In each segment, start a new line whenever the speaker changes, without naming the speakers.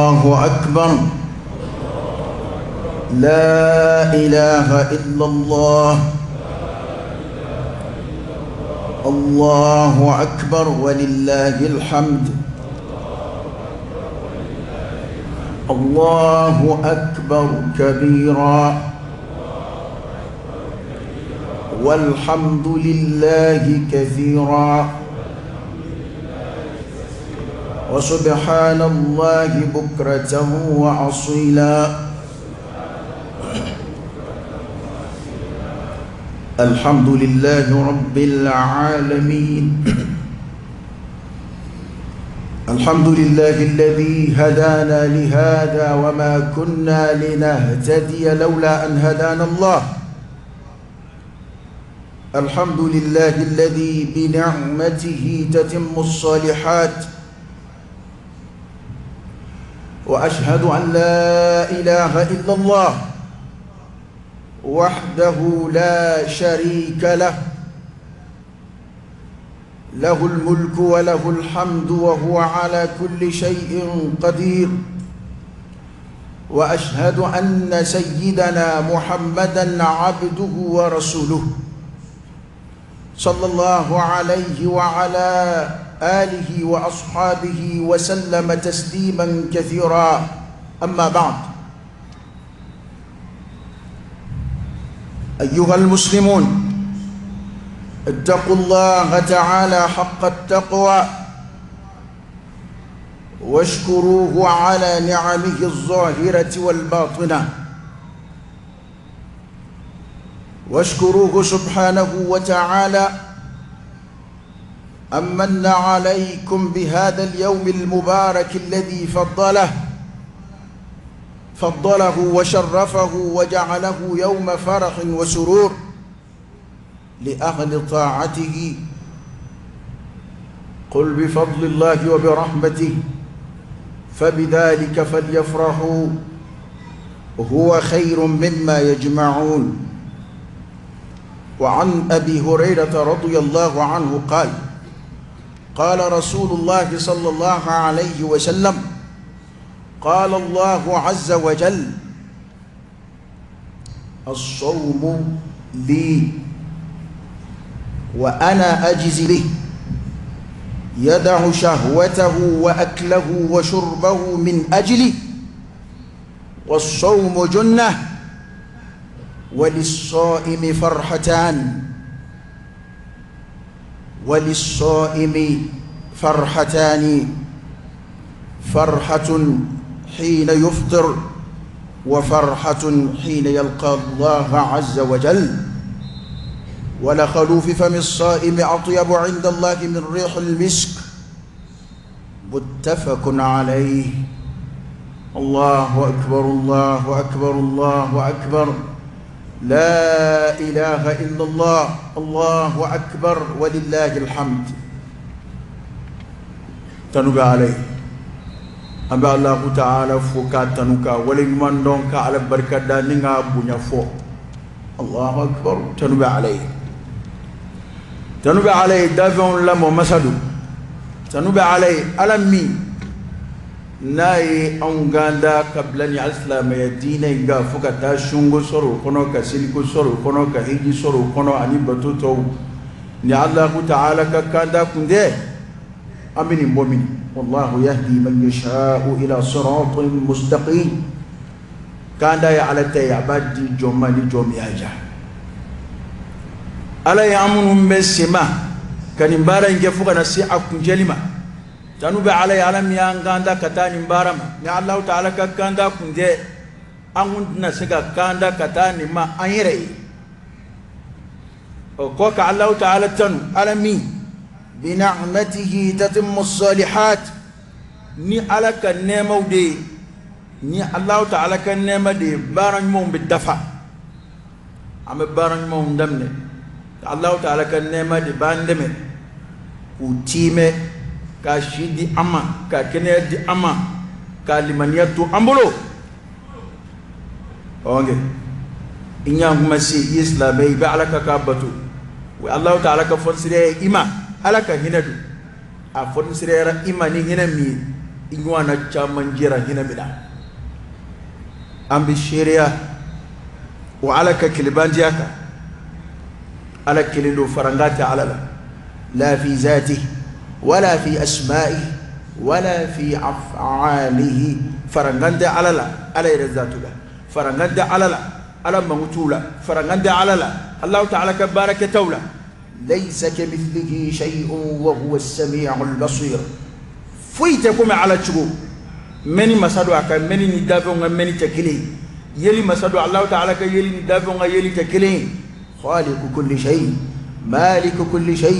الله أكبر. لا إله إلا الله. الله أكبر ولله الحمد. الله أكبر كبيرا والحمد لله كثيرا وسبحان الله بكرة وأصيلا. الحمد لله رب العالمين. الحمد لله الذي هدانا لهذا وما كنا لنهتدي لولا أن هدانا الله. الحمد لله الذي بنعمته تتم الصالحات. وأشهد أن لا إله إلا الله وحده لا شريك له، له الملك وله الحمد وهو على كل شيء قدير. وأشهد أن سيدنا محمدا عبده ورسوله صلى الله عليه وعلى آله وأصحابه وسلم تسليما كثيرا. أما بعد، أيها المسلمون، اتقوا الله تعالى حق التقوى واشكروه على نعمه الظاهرة والباطنة، واشكروه سبحانه وتعالى أمن عليكم بهذا اليوم المبارك الذي فضله وشرفه وجعله يوم فرح وسرور لأهل طاعته. قل بفضل الله وبرحمته فبذلك فليفرحوا هو خير مما يجمعون. وعن أبي هريرة رضي الله عنه قال: قال رسول الله صلى الله عليه وسلم: قال الله عز وجل: الصوم لي وأنا أجزي به، يدع شهوته وأكله وشربه من أجلي، والصوم جنة وللصائم فرحتان، وللصائم فرحتان، فرحة حين يفطر وفرحة حين يلقى الله عز وجل. ولخلوف فم الصائم أطيب عند الله من ريح المسك. متفق عليه. الله أكبر، الله أكبر، الله أكبر، لا إله إلا الله، الله أكبر ولله الحمد. Tanu bɛ Ala ye. An bɛ Alahu taala fo k'a tanu, k'a waleɲuman dɔn, ka Ala barika da ni k'a bonya fɔ. Allahu akbar. Tanu bɛ Ala ye, tanu bɛ Ala ye, dafɛnw lamɔ masa don. Tanu bɛ Ala ye, Ala min n'a ye anw kanda ka bila ni alisilamɛya diinɛ in kan fo ka taa sunko sɔrɔ o kɔnɔ, ka seliko sɔrɔ o kɔnɔ, ka hiji sɔrɔ o kɔnɔ, ani bato tɔw. Ni Alahu taala ka kanda kun tɛ, an bɛ nin bɔ min? Wallahu yahdi man yasha'u ila siratin mustaqim. Kanda ye Ala ta ye, a b'a di jɔn ma ni jɔn min y'a diya. Ala ye an minnu bɛ sema ka nin baara in kɛ fo ka na se a kuncɛli ma, tanu bɛ Ala ye, Ala min y'an kanda ka taa nin baara ma. Ni Alahu taala ka kanda kun tɛ, an kun tɛna se ka kanda ka taa nin ma an yɛrɛ ye. O kɔ, ka Alahu taala tanu, Ala min bina'matihi tatimmu salihat, ni Ala ka nɛɛmaw de ye, ni Alahu taala ka nɛɛma de ye, baara ɲumanw bɛ dafa. An bɛ baara ɲumanw daminɛ, Alahu taala ka nɛɛma de b'an dɛmɛ k'u tiimɛ, k'a si di an ma, ka kɛnɛya di an ma, k'a limaniya to an bolo. Ɔnkɛ i ɲa kuma se, i ye silamɛ, i bɛ Ala ka k'a bato. O Alahu taala ka fɔnisiriya ye i ma, Ala ka hinɛ don. A fɔnisiriyara i ma ni hinɛ min ye. I ɲɔgɔnna caman jɛra hinɛ min na. An bɛ seereya o Ala ka kelebantiya kan. Ala kelen don, farankan tɛ Ala la. La fi zatihi wala fi asma'ihi wala fi af'alihi. Farankan tɛ Ala la, Ala yɛrɛ zatu la. Farankan tɛ Ala la, Ala mankutuw la. Farankan tɛ Ala la, Alahu taala ka baarakɛtaw la. Laysa kamithlihi shay'un wa huwa as-sami'ul basir. Foyi tɛ komi Ala cogo. Mɛnni masa don, a ka mɛnni ni dafɛnw ka mɛnni tɛ kelen ye. Yeli masa don, Alahu taala ka yeli ni dafɛnw ka yeli tɛ kelen ye. Khaliqu kulli shay, maliku kulli shay,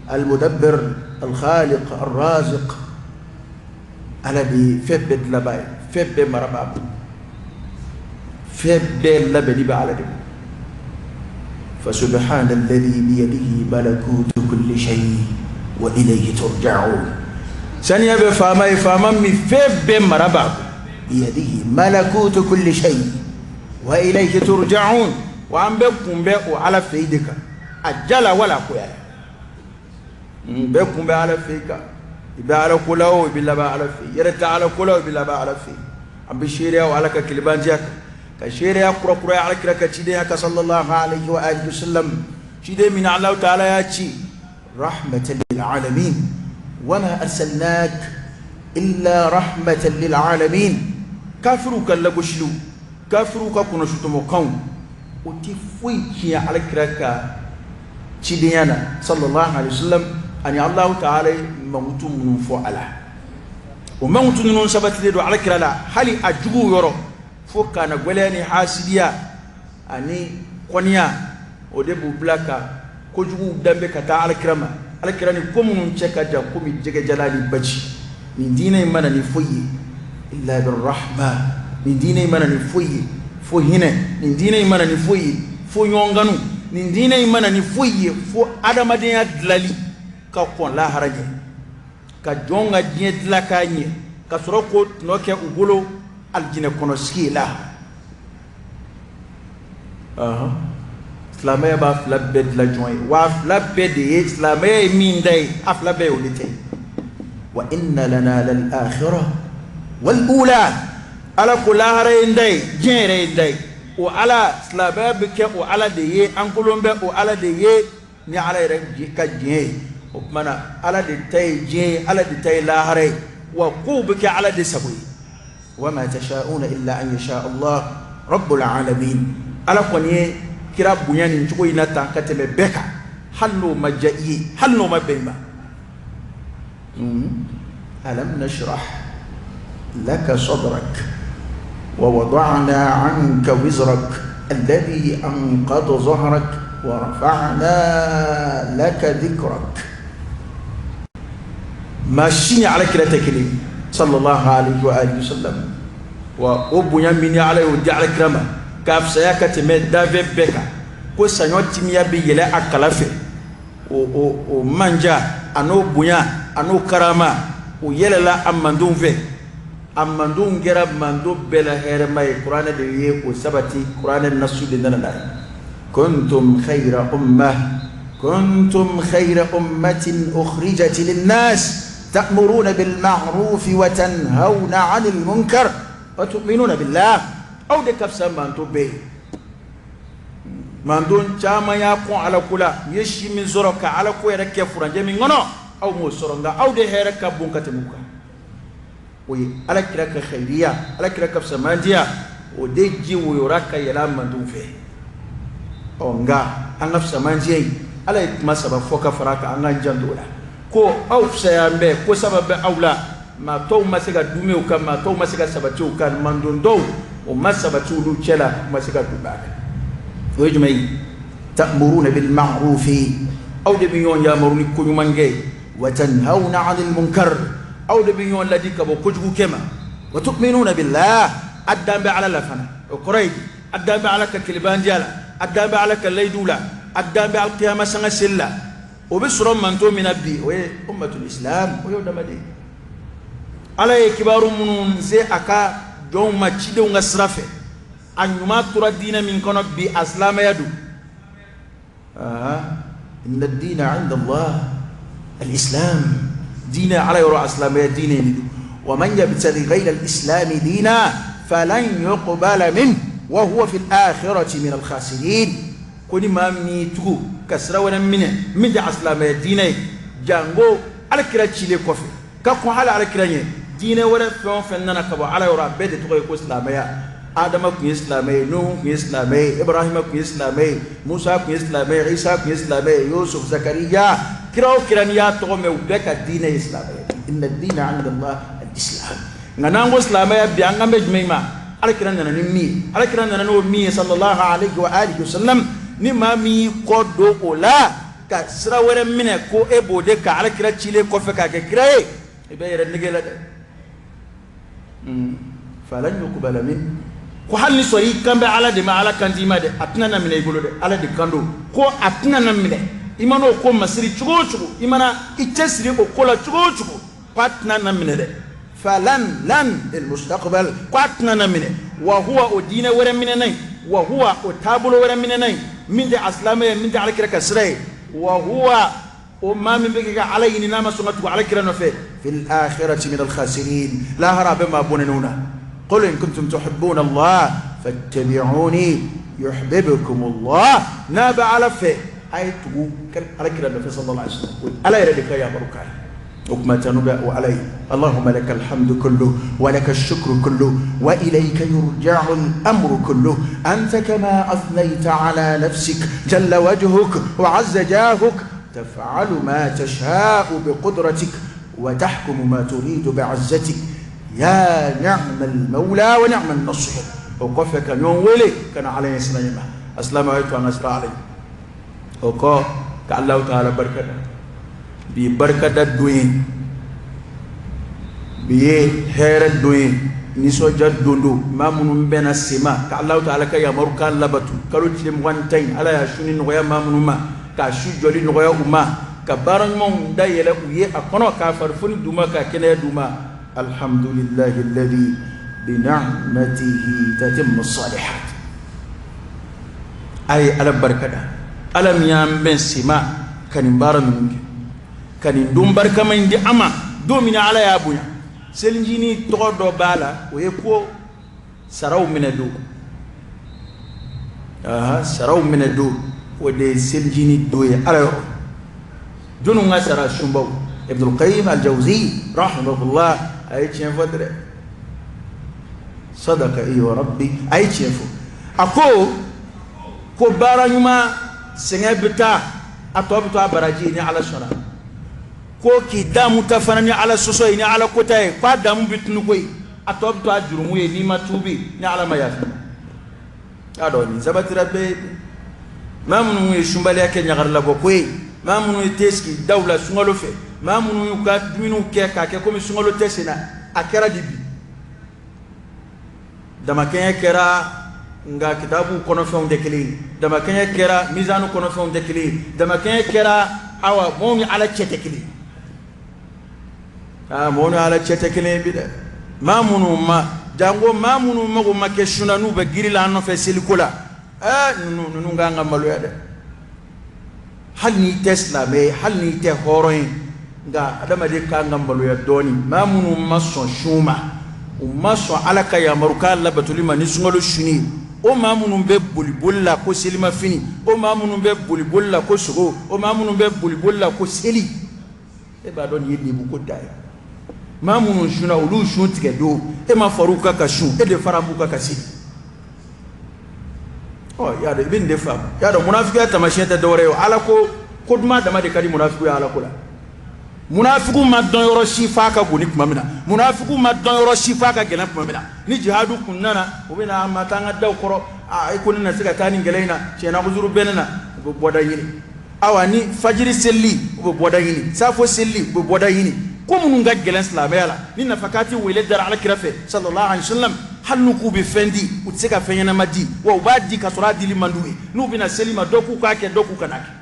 al-mudabbir, al-khaliq, ar-raziq. Ala de ye fɛn bɛɛ dilanbaa ye, fɛn bɛɛ marabaa bolo, fɛn bɛɛ labɛnni bɛ Ala de bolo. Fa subhana alladhi biyadihi malakutu kulli shay wa ilayhi turja'un. Saniya bɛ faama ye, faama min fɛn bɛɛ mara b'a bolo. Biyadihi malakutu kulli shay wa ilayhi turja'un. Wa an bɛ kunbɛn o Ala fɛ yen de kan, a jala wala a goya la. N bɛ kunbɛn Ala fɛ yen kan. I bɛ Ala ko la o, i bɛ laban Ala fɛ yen. Yɛrɛ tɛ Ala ko la o, i bɛ laban Ala fɛ yen. An bɛ seereya o Ala ka kelebantiya kan, ka seereya kurakuraya Ala kira ka cidenya kan, sallallahu alaihi wa alihi wasallam. Ciden min Alahu taala y'a ci rahmatan lil alamin, wa ma arsalnak illa rahmatan lil alamin. Kafiriw ka lagosiliw, kafiriw ka kɔnɔsutɔmɔkanw, o tɛ foyi tiɲɛ Ala kira ka cidenya na, sallallahu alaihi wasallam. Ani Alahu taala ye mankutu minnu fɔ a la, o mankutu ninnu sabatilen don Ala kira la hali a juguw yɔrɔ, fo kana gwɛlɛya ni hasidiya ani kɔniya, o de b'u bila ka kojuguw danbe ka taa Ala kira ma. Ala kira ni ko minnu cɛ ka jan komi jɛgɛjalan ni baji. Nin diinɛ in ma na ni foyi ye illa birrahma. Nin diinɛ in ma na ni foyi ye fo hinɛ. Nin diinɛ in ma na ni foyi ye fo ɲɔgɔn Nin diinɛ in ma na ni foyi ye fo adamadenya dilali ka kɔn lahara ɲɛ, ka jɔn ka diɲɛ dilan k'a ɲɛ, ka sɔrɔ k'o tɔnɔ kɛ u bolo alijinɛ kɔnɔ sigi la. Silamɛya b'a fila bɛɛ dilan jɔn ye, wa fila bɛɛ de ye silamɛya ye min da ye, a fila bɛɛ ye o de tɛ. Wa inna lana lal akhirah wal ula. Ala ko lahara ye n da ye, diɲɛ yɛrɛ ye n da ye. O Ala, silamɛya bɛ kɛ o Ala de ye, an kolon bɛ o Ala de ye ni Ala yɛrɛ ka diɲɛ ye. O tuma na, Ala de ta ye diɲɛ ye, Ala de ta ye lahara ye, wa kow bɛ kɛ Ala de sago ye. Wa ma tasha'una illa an yasha Allah rabbul alamin. Ala kɔni ye kira bonya nin cogo in na tan ka tɛmɛ bɛɛ kan, hali n'o ma diya i ye, hali n'o ma bɛn i ma. Alam nashrah laka sadrak wa wada'na 'anka wizrak alladhi anqadha dhahrak wa rafa'na laka dhikrak. Maa si ni Ala kira tɛ kelen, sallallahu alaihi wa alihi wasallam. Wa o bonya min ni Ala y'o di Ala kira ma k'a fisaya ka tɛmɛ danfɛn bɛɛ kan, ko saɲɔ timiya bɛ yɛlɛ a kala fɛ, o manja a n'o bonya a n'o karama, o yɛlɛla a mandenw fɛ. A mandenw kɛra mando bɛɛ la hɛrɛma ye. Kuranɛ de ye o sabati, kuranɛ nasu de nana n'a ye. Kuntum khayra umma, kuntum khayra ummatin ukhrijat linnas ta'muruna bil ma'ruf wa tanhauna 'anil munkar wa tu'minuna billah. Aw de ka fisa mando bɛɛ ye. Mando caman y'a kɔn Ala ko la, u ye si min sɔrɔ ka Ala ko yɛrɛ kɛ furancɛ min kɔnɔ, aw m'o sɔrɔ, nka aw de hɛrɛ ka bon ka tɛmɛ u kan. O ye Ala kira ka khayriya, Ala kira ka fisamandiya, o de ji woyora ka yɛlɛ a mandenw fɛ. Ɔ nka an ka fisamandiya in, Ala ye kuma saba fɔ ka fara a kan, an k'an janto o la, ko aw fisaya bɛ ko saba bɛ aw la, maa tɔw ma se ka duumɛ o kan, maa tɔw ma se ka sabati o kan, mandon dɔw o ma sabati olu cɛ la, u ma se ka duumɛ a kan. O ye jumɛn ye? Ta'muruna bil ma'rufi, aw de bɛ ɲɔgɔn yamaru ni koɲumankɛ ye. Wa tanhauna 'anil munkar, aw de bɛ ɲɔgɔn ladi ka bɔ kojugu kɛ ma. Wa tu'minuna billah, a dan bɛ Ala la fana. O kɔrɔ ye a dan bɛ Ala ka kelebandiya la, a dan bɛ Ala ka layidu la, a dan bɛ alkiyama sanga seli la. O bɛ sɔrɔ manto min na bi, o ye ummatul islam, o y'o dama de ye. Ala ye kibaru minnu se a ka jɔnw ma cidenw ka sira fɛ, a ɲuman tora diinɛ min kɔnɔ bi, a silamɛya don. Inna diina inda Allah al-islam. Diinɛ Ala yɔrɔ, a silamɛya diinɛ de don. Wa man yabtaghi ghayra al-islami dinan falan yuqbala minhu wa huwa fil akhirati min al-khasirin. Ko ni maa min y'i tugu ka sira wɛrɛ minɛ min tɛ asilamɛya diinɛ ye, janko alakira cilen kɔfɛ, ka kɔn hali alakira ɲɛ, diinɛ wɛrɛ fɛn o fɛn nana ka bɔ ala yɔrɔ, a bɛɛ de tɔgɔ ye ko silamɛya. Adama tun ye silamɛ ye, nuhu tun ye silamɛ ye, ibrahima tun ye silamɛ ye, musa tun ye silamɛ ye, isa tun ye silamɛ ye, yusuf, zakariya, kira o kira n'i y'a tɔgɔ mɛn, u bɛɛ ka diinɛ ye silamɛya. Inna diina inda allah al-islam. Nka n'an ko silamɛya bi, an kan bɛ jumɛn ma? Alakira nana ni min ye, alakira nana n'o min ye sallallahu alaihi wa alihi wa sallam, ni maa min y'i kɔ don o la ka sira wɛrɛ minɛ ko e b'o de ka alakira cilen kɔfɛ k'a kɛ kira ye, i bɛ yɛrɛ nege la dɛ. Falan yuqbala min, ko hali ni sɔrɔ i kan bɛ ala de ma, ala kan t'i ma dɛ, a tɛna na minɛ i bolo dɛ. Ala de kan don ko a tɛna na minɛ i mana o ko masiri cogo o cogo, i mana i cɛsiri o ko la cogo o cogo, ko a tɛna na minɛ dɛ. Falan, lan lil mustaqbal, ko a tɛna na minɛ. Wa huwa, o diinɛ wɛrɛ minɛna in, wa huwa, o taabolo wɛrɛ minɛna in min tɛ asilamɛ ye, min tɛ alakira ka sira ye, wa huwa, o maa min bɛ kɛ ka ala ɲini n'a ma sɔn ka tugu alakira nɔfɛ, fil akhirati min al khasirin, lahara a bɛ maa bɔnɛnenw na. Qul in kuntum tuhibbuna Allah fattabi'uni yuhibbukum Allah. N'a bɛ ala fɛ, a ye tugu alakira nɔfɛ sallallahu alaihi wasallam, ala yɛrɛ de ka yamaru k'a ye. O kuma tanu bɛ o ala ye. Allahumma lakal hamdu kullu wa lakal shukru kullu wa ilayka yurja'u al-amru kullu, anta kama athnayta ala nafsik, jalla wajhuk wa azza jahuk, taf'alu ma tasha'u bi qudratik wa tahkumu ma turidu bi'azzatik, ya ni'mal mawla wa ni'man nasir. O kɔfɛ ka ɲɔgɔn wele ka na ala ɲɛ siran ɲɛ ma. Asilamɛw, a ye to an ka siran ala ye. O kɔ ka Alahu taala barika da. Bi barikada don ye, bi ye hɛrɛ don ye, nisɔndiya don don. Maa minnu bɛnna sema ka Alahu taala ka yamaru kan labatu kalo tile 20 ni in, ala y'a su ni nɔgɔya maa minnu ma, k'a su jɔli nɔgɔya u ma, ka baara ɲumanw da yɛlɛ u ye a kɔnɔ, k'a farifoni d'u ma, k'a kɛnɛya d'u ma. Alhamdulillahi alladhi bi ni'matihi tatimmu salihat. A ye ala barika da, ala min y'an bɛn sema ka nin baara ninnu kɛ, ka nin don barikama in di an ma, don min na ala y'a bonya. Selinjinin tɔgɔ dɔ b'a la, o ye ko saraw minɛ don. Aha, saraw minɛ don, o de ye selinjinin don ye ala yɔrɔ. Jɔnni ka sara? Sunbaw. Ibnul Qayyim al-Jawzi rahimahullah, a ye tiɲɛ fɔ dɛ. Sadaka iyo rabbi, a ye tiɲɛ fɔ. A ko ko baara ɲuman sɛgɛn bɛ taa, a tɔ bɛ to a baraji ni ala sɔnna. Ko k'i damu ta fana ni ala sɔsɔ ye, ni ala kota ye, k'a damu bɛ tunu koyi, a tɔ bɛ to a jurumu ye n'i ma tuubi, ni ala ma yafa. Y'a dɔn nin sabatira bɛɛ ye. Maa minnu ye sunbaliya kɛ ɲagarilabɔ ko ye, maa minnu ye te sigi daw la sunkalo fɛ, maa minnu y'u ka dumuniw kɛ k'a kɛ komi sunkalo tɛ sen na, a kɛra di bi? Damakɛɲɛ kɛra, nka kitabu kɔnɔfɛnw tɛ kelen ye. Damakɛɲɛ kɛra, mizanu kɔnɔfɛnw tɛ kelen ye. Damakɛɲɛ kɛra, awa, mɔgɔw ni ala cɛ tɛ kelen ye. Aa, mɔgɔw ni ala cɛ tɛ kelen ye bi dɛ. Maa minnu ma janko, maa minnu mago ma kɛ sun na, n'u bɛ giri la an nɔfɛ seliko la, ɛɛ, ninnu kan ka maloya dɛ. Hali n'i tɛ silamɛ ye, hali n'i tɛ hɔrɔn ye, nka adamaden kan ka maloya dɔɔnin. Maa minnu ma sɔn sun ma, u ma sɔn ala ka yamarukan labatoli ma ni sunkalo sunni ye, o maa minnu bɛ boliboli la ko selimafini, o maa minnu bɛ boliboli la ko sogo, o maa minnu bɛ boliboli la ko seli, e b'a dɔn nin ye lebuko da ye. Maa minnu sunna, olu sun tigɛ don, e ma far'u kan ka sun, e de fara b'u kan ka seli. Ɔ, y'a dɔn i bɛ nin de faamu. Y'a dɔn munafigiya taamasiyɛn tɛ dɔwɛrɛ ye, ala ko ko duman dama de ka di munafigiw ye ala ko la. Munafigiw ma dɔn yɔrɔ si f'a ka bon ni tuma min na, munafigiw ma dɔn yɔrɔ si f'a ka gɛlɛn tuma min na. Ni jihadu kun nana, u bɛ na, a ma taa an ka daw kɔrɔ, aa, i ko ne na se ka taa nin kɛlɛ in na, tiɲɛna uzuru bɛ ne na, u bɛ bɔda ɲini. Awa, ni fajiri selili, u bɛ bɔda ɲini, safo selili, u bɛ bɔda ɲini. Ko minnu ka gɛlɛn silamɛya la, ni nafakati wele dara ala kira fɛ sallallahu alaihi wasallam, hali n'u k'u bɛ fɛn di, u tɛ se ka fɛn ɲɛnama di wa, u b'a di ka sɔrɔ a dili man d'u ye. N'u bɛna seli ma, dɔ k'u k'a kɛ, dɔ k'u kana kɛ.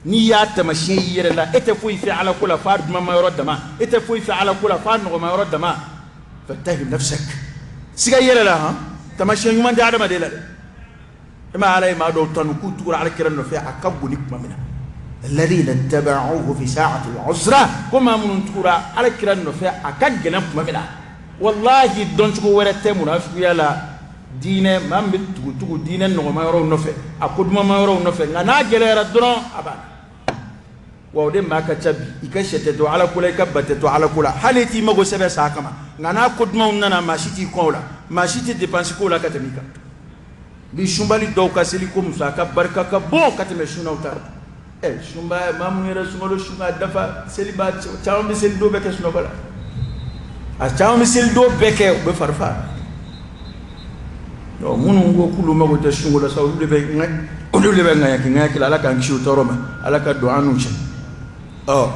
N'i y'a taamasiyɛn y'i yɛrɛ la, e tɛ foyi fɛ ala ko la f'a dumanma yɔrɔ dama, e tɛ foyi fɛ ala ko la f'a nɔgɔma yɔrɔ dama, fattahim nafsak, siga i yɛrɛ la. Han, taamasiyɛn ɲuman tɛ adamaden la dɛ. E ma ala ye maa dɔw tanu k'u tugura ala kira nɔfɛ a ka bon ni tuma min na. Alladhina ittaba'uhu fi sa'ati al-usra, ko maa minnu tugura Ala kira nɔfɛ a ka gɛlɛn tuma min na. Walahi, dɔncogo wɛrɛ tɛ munafigiya la. Diinɛ, maa min bɛ tugutugu diinɛ nɔgɔma yɔrɔw nɔfɛ, a ko dumanma yɔrɔw nɔfɛ, nka n'a gɛlɛyara dɔrɔn, a banna. Wa o de maa ka ca bi. I ka sɛ tɛ to Ala ko la, i ka ba tɛ to Ala ko la, hali i t'i mago sɛbɛ sa kama. Nka n'a ko dumanw nana, maa si t'i kɔn o la, maa si tɛ dépense ko la ka tɛmɛ i kan. Bi sunbali dɔw ka seli ko musaka barika ka bon ka tɛmɛ sunnaw ta. Ɛ, sunba, maa minnu yɛrɛ sunkalo sun ka dafa, seliba caman bɛ seli don bɛɛ kɛ sunɔgɔ la, a caman bɛ seli don bɛɛ kɛ u bɛ fari fa. Minnu ko k'olu mago tɛ sunko la sa, olu de bɛ ŋaɲaki ŋaɲaki la. Ala k'an kisi o tɔɔrɔ ma, Ala ka don an n'u cɛ. Ɔ,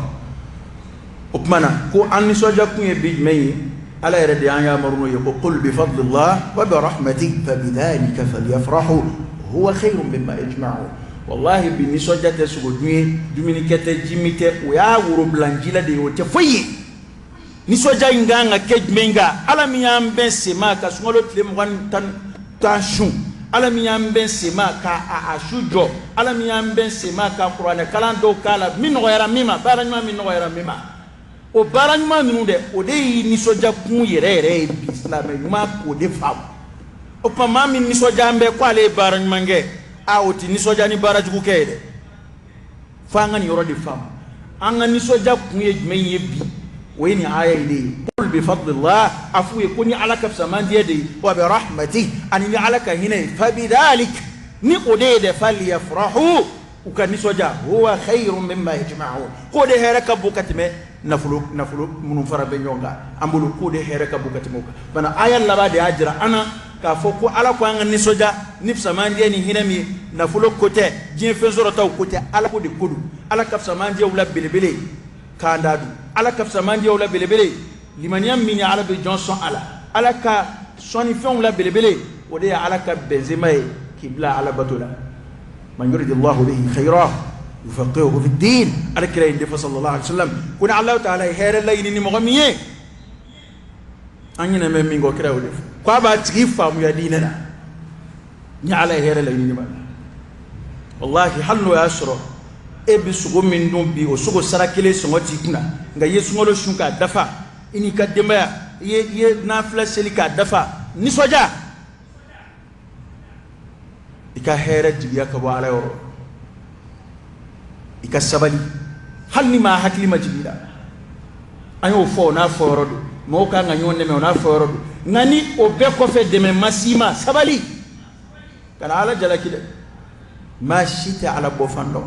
o tuma na ko an nisɔndiya kun ye bi jumɛn ye? Ala yɛrɛ de y'an yamaru n'o ye ko qul bi fadlillah wa bi rahmatihi fabidhalika falyafrahu huwa khayrun mimma yajma'un. Wallahi, bi nisɔndiya tɛ sogo dun ye, dumunikɛ tɛ, jimi tɛ, o y'a worobilanjila de ye, o tɛ foyi ye. Nisɔndiya in kan ka kɛ jumɛn kan? Ala min y'an bɛn sema ka sunkalo tile 20 ni 10 sun, Ala min y'an bɛn sema ka a su jɔ, Ala min y'an bɛn sema ka kuranɛ kalan dɔw k'a la, min nɔgɔyara min ma, baara ɲuman min nɔgɔyara min ma, o baara ɲuman ninnu dɛ, o de ye nisɔndiya kun yɛrɛ yɛrɛ ye bi. Silamɛ ɲuman k'o de faamu. O tuma, maa min nisɔndiya bɛ ko ale ye baara ɲuman kɛ, a o tɛ nisɔndiya ni baara jugu kɛ ye dɛ. Fo an ka nin yɔrɔ de faamu. An ka nisɔndiya kun ye jumɛn ye bi? O ye nin aya in de ye: qul bi fadlillah, a f'u ye ko ni Ala ka fisamandiya de ye, wa bi rahmati, ani ni Ala ka hinɛ ye, fabidhalik, ni o de ye dɛ, falyafrahu, u ka nisɔndiya, huwa khayrun mimma yajma'un, k'o de hɛrɛ ka bon ka tɛmɛ nafolo minnu fara bɛ ɲɔgɔn kan an bolo, k'o de hɛrɛ ka bon ka tɛmɛ o kan bana. Aya laban de y'a jira an na k'a fɔ ko Ala ko an ka nisɔndiya ni fisamandiya ni hinɛ min ye, nafolo ko tɛ, diɲɛ fɛn sɔrɔtaw ko tɛ, Ala ko de ko don. Ala ka fisamandiyaw la belebele k'an da don, Ala ka fisamandiyaw la belebele limaniya min ye, Ala bɛ jɔn sɔn a la. Ala ka sɔnnifɛnw la belebele, o de ye Ala ka bɛnzema ye k'i bila Ala bato la. Man yuridillahu bihi khayran yufaqihuhu fi din. Ala kira ye defa sallallahu alaihi wasallam ko ni Ala ta'ala ye hɛrɛ laɲini ni mɔgɔ min ye, an ɲinɛ bɛ min kɔ, kira y'o de fɔ ko a b'a tigi faamuya diinɛ la. Ni Ala ye hɛrɛ laɲini ma, wallahi, hali n'o y'a sɔrɔ e bɛ sogo min dun bi, o sogo sara kelen sɔngɔ t'i kunna, nka i ye sunkalo sun k'a dafa, i n'i ka denbaya, i ye nafila seli k'a dafa, nisɔndiya, i ka hɛrɛ jigiya ka bɔ Ala yɔrɔ. I ka sabali hali ni maa hakili ma jigin i la. An y'o fɔ, o n'a fɔ yɔrɔ don. Mɔgɔw kan ka ɲɔgɔn dɛmɛ, o n'a fɔ yɔrɔ don. Nka ni o bɛɛ kɔfɛ dɛmɛ ma s'i ma, sabali, kana Ala jalaki dɛ. Maa si tɛ Ala bɔ fan dɔn,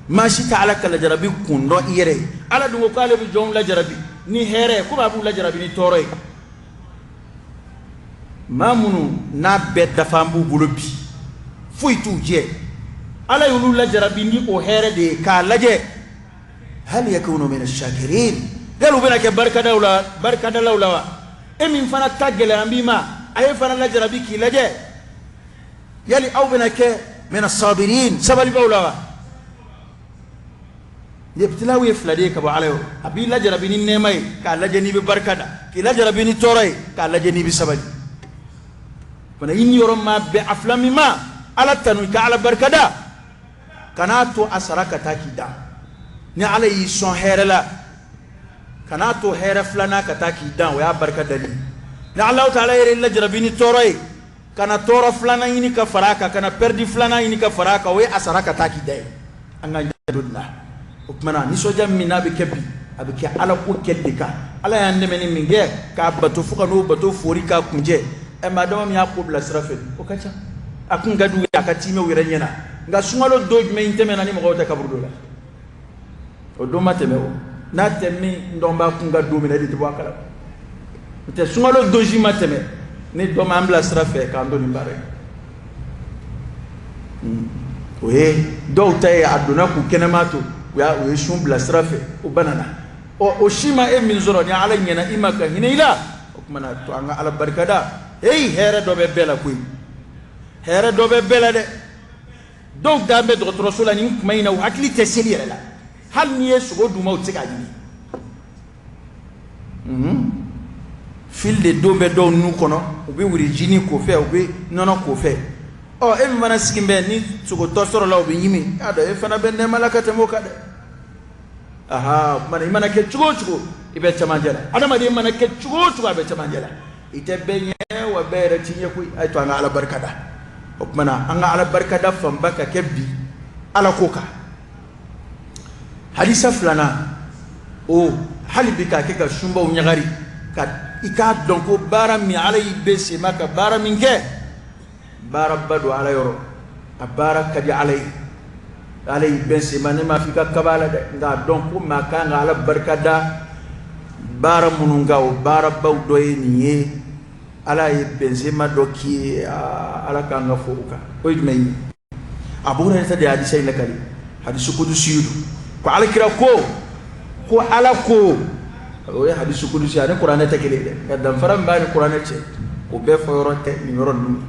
maa si tɛ Ala ka lajarabi kun dɔn i yɛrɛ ye. Ala dun ko k'ale bɛ jɔnw lajarabi ni hɛrɛ ye, komi a b'u lajarabi ni tɔɔrɔ ye. Maa minnu n'a bɛɛ dafa b'u bolo bi, foyi t'u jɛ, Ala y'olu lajarabi ni o hɛrɛ de ye k'a lajɛ hal yakunu min ash-shakirin, yali u bɛna kɛ barikadaw la, barikadalaw la wa? E min fana ta gɛlɛya b'i ma, a ye fana lajarabi k'i lajɛ, yali aw bɛna kɛ min as-sabirin, sabalibaw la wa? Ibtilaw ye fila de ye ka bɔ Ala yɔrɔ. A b'i lajarabi ni nɛɛma ye k'a lajɛ n'i bɛ barika da, k'i lajarabi ni tɔɔrɔ ye k'a lajɛ n'i bɛ sabali fana. I niyɔrɔ ma bɛn a fila min ma, Ala tanu, i ka Ala barika da, kan'a to a sara ka taa k'i da. Ni Ala y'i sɔn hɛrɛ la, kan'a to hɛrɛ filanan ka taa k'i dan, o y'a barika dali. Ni Alahu taala yɛrɛ lajarabi ni tɔɔrɔ ye, kana tɔɔrɔ filanan ɲini ka fara a kan, kana pɛridi filanan ɲini ka fara a kan, o ye a sara ka taa k'i da ye. An ka janto nin la. O tuma na, nisɔndiya min n'a bɛ kɛ bi, a bɛ kɛ Ala ko kɛli de kan. Ala y'an dɛmɛ ni min kɛ k'a bato fo ka n'o bato fori k'a kuncɛ. Ɛ, maa dama min y'a ko bila sira fɛ, o ka ca. A kun ka d'u ye a ka tiimɛ u yɛrɛ ɲɛna. Nka sunkalo don jumɛn in tɛmɛna ni mɔgɔw tɛ kaburu dɔ la? O don ma tɛmɛ. O n'a tɛ min dɔn b'a kun ka don min na, e de tɛ bɔ a kalama. O tɛ sunkalo don si ma tɛmɛ ni dɔ m'an bila sira fɛ k'an to nin baara in. O ye dɔw ta ye, a donna k'u kɛnɛma to, u ye sun bila sira fɛ, o banana. Ɔ, o si ma e min sɔrɔ, ni Ala ɲɛna i ma ka hinɛ i la, o tuma na to an ka Ala barikada. Heyi, hɛrɛ dɔ bɛ bɛɛ la koyi, hɛrɛ dɔ bɛ bɛɛ la dɛ. Dɔw dan bɛ dɔgɔtɔrɔso la nin kuma in na, u hakili tɛ seli yɛrɛ la. Hali n'i ye sogo d'u ma, u tɛ se k'a ɲimi. Fil de don bɛ dɔw nu kɔnɔ, u bɛ wirijini k'o fɛ, u bɛ nɔnɔ k'o fɛ. Ɔ, e min fana sigi bɛ ni sogotɔ sɔrɔla, u bɛ ɲimi, y'a dɔn e fana bɛ nɛɛma la ka tɛmɛ o kan dɛ. Aha, mana i mana kɛ cogo o cogo, i bɛ cɛmancɛ la. Adamaden mana kɛ cogo o cogo, a bɛ cɛmancɛ la. I tɛ bɛɛ ɲɛ wa bɛɛ yɛrɛ t'i ɲɛ koyi. A ye to an ka Ala barika da. O tuma na an ka Ala barika da fanba ka kɛ bi Ala ko kan. Hadisa filanan o, hali bi k'a kɛ ka sunbaw ɲagari, ka i k'a dɔn ko baara min Ala y'i bɛn sema ka baara min kɛ, baaraba don Ala yɔrɔ, a baara ka di Ala ye. Ala y'i bɛn sema, ne m'a fɔ i ka kaba la dɛ, nka a dɔn ko maa kan ka Ala barika da baara minnu kan, o baarabaw dɔ ye nin ye. Ala ye bɛnsenma dɔ k'i ye, Ala k'an ka fo o kan. O ye jumɛn ye? Abu Hurairah de ye hadisa in lakali, hadisu kudusi don, ko Ala kira ko Ala ko, o ye hadisu kudusi, ani kuranɛ tɛ kelen ye dɛ, nka danfara min b'a ni kuranɛ cɛ, o bɛɛ fɔ yɔrɔ tɛ nin yɔrɔ ninnu.